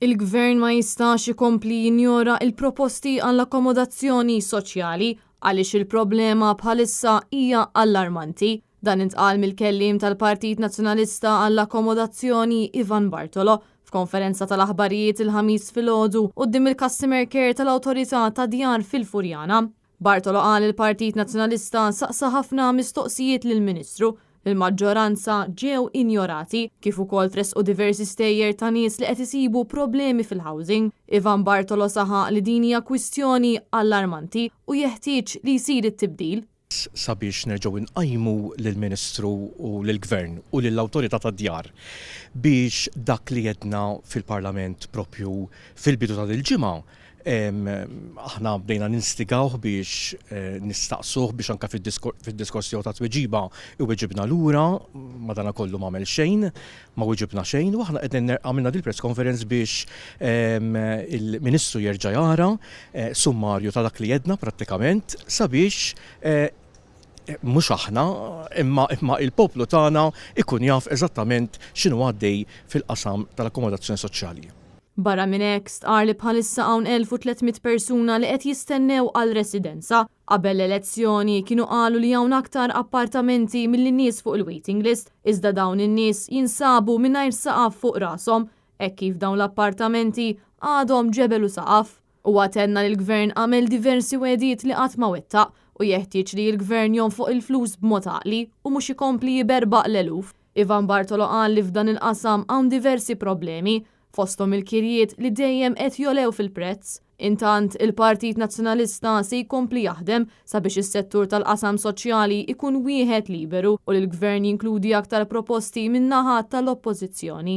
Il-Gvern ma jistax ikompli jinjora il-proposti għall-akkomodazzjoni soċjali għaliex il-problema bħalissa hija allarmanti. Dan intqal mill-kelliem tal-Partit Nazzjonalista għall-Akkomodazzjoni Ivan Bartolo f'konferenza tal-aħbarijiet il-Ħamis filgħodu quddiem il-Customer Care tal-Awtorità tad-Djar fil-Furjana. Bartolo qal il-Partit Nazzjonalista saqsa ħafna mistoqsijiet lill-Ministru li l-maġġoranza ġew injorati, kif ukoll tressqu diversi stejjer ta' nies li qed isibu problemi fil-housing. Ivan Bartolo saħaq li din hija kwistjoni allarmanti u jeħtieġ li jsir it-tibdil. Sabiex nerġgħu nqajmu lill-Ministru u lill-Gvern u lill-Awtorità tad-Djar biex dak li għedna fil-Parlament propju fil-bidu ta' dil-ġimgħa, aħna bdejna ninstigawh biex nistaqsuh biex anke fid-diskors tiegħu ta' tweġiba iweġibna lura, madanakollu m'għamel xejn, ma weġibna xejn u aħna qegħdin għamilna dil-press conference biex il-Ministru jerġa' jara summarju ta' dak li għedna prattikament sabiex mhux aħna imma imma il-poplu tagħna ikun jaf eżattament x'inhu għaddej fil-qasam tal-akkomodazzjoni soċjali. Barra minn hekk, stqarr li bħalissa hawn 1,300 persuna li qed jistennew għal residenza. Qabel l-elezzjoni kienu qalu li hawn aktar appartamenti milli nies fuq il-waiting list, iżda dawn in-nies jinsabu mingħajr saqaf fuq rashom, hekk kif dawn l-appartamenti għadhom ġebel u saqaf. Huwa tenna li l-Gvern għamel diversi wegħdiet li qatt ma wettaq u jeħtieġ li l-Gvern jonfoq il-flus b'mod għaqli u mhux ikompli jiberbaq l-eluf. Ivan Bartolo qal li f'dan il-qasam hawn diversi problemi, fosthom il-kirjiet li dejjem qed jogħlew fil-prezz. Intant, il-Partit Nazzjonalista se jkompli jaħdem sabiex is-settur tal-qasam soċjali jkun wieħed liberu u li l-Gvern jinkludi aktar proposti min-naħa tal-Oppożizzjoni.